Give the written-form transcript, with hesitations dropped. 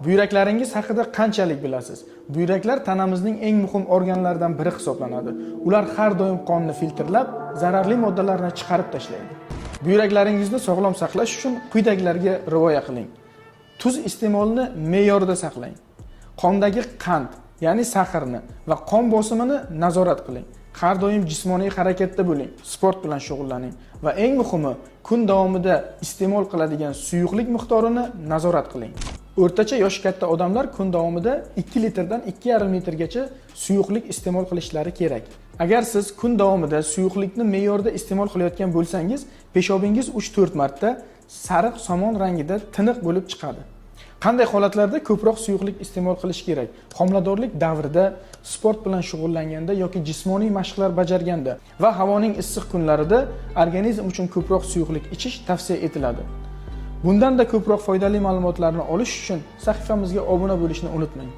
Buyraklaringiz haqida qanchalik bilasiz? Buyraklar tanamizning eng muhim organlaridan biri hisoblanadi. Ular har doim qonni filtrlab, zararli moddalarni chiqarib tashlaydi. Buyraklaringizni sog'lom saqlash uchun quyidagilarga rioya qiling. Tuz iste'molini me'yorida saqlang. Qondagi qand, ya'ni сахар ni va qon bosimini nazorat qiling. Har doim jismoniy harakatda bo'ling, sport bilan shug'ullaning va eng muhimi, kun davomida iste'mol qiladigan suyuqlik miqdorini nazorat qiling. O'rtacha yoshi katta odamlar kun davomida 2 litrdan 2,5 litrgacha suyuqlik iste'mol qilishlari kerak. Agar siz kun davomida suyuqlikni me'yorda iste'mol qilayotgan bo'lsangiz, peshobingiz 3-4 marta sariq somon rangida tiniq bo'lib chiqadi. Qanday holatlarda ko'proq suyuqlik iste'mol qilish kerak? Homiladorlik davrida, sport bilan shug'ullanganda yoki jismoniy mashqlar bajarganda va havoning issiq kunlarida organizm uchun ko'proq suyuqlik ichish tavsiya etiladi. Bundanda ko'proq foydali ma'lumotlarni olish uchun sahifamizga obuna bo'lishni unutmang.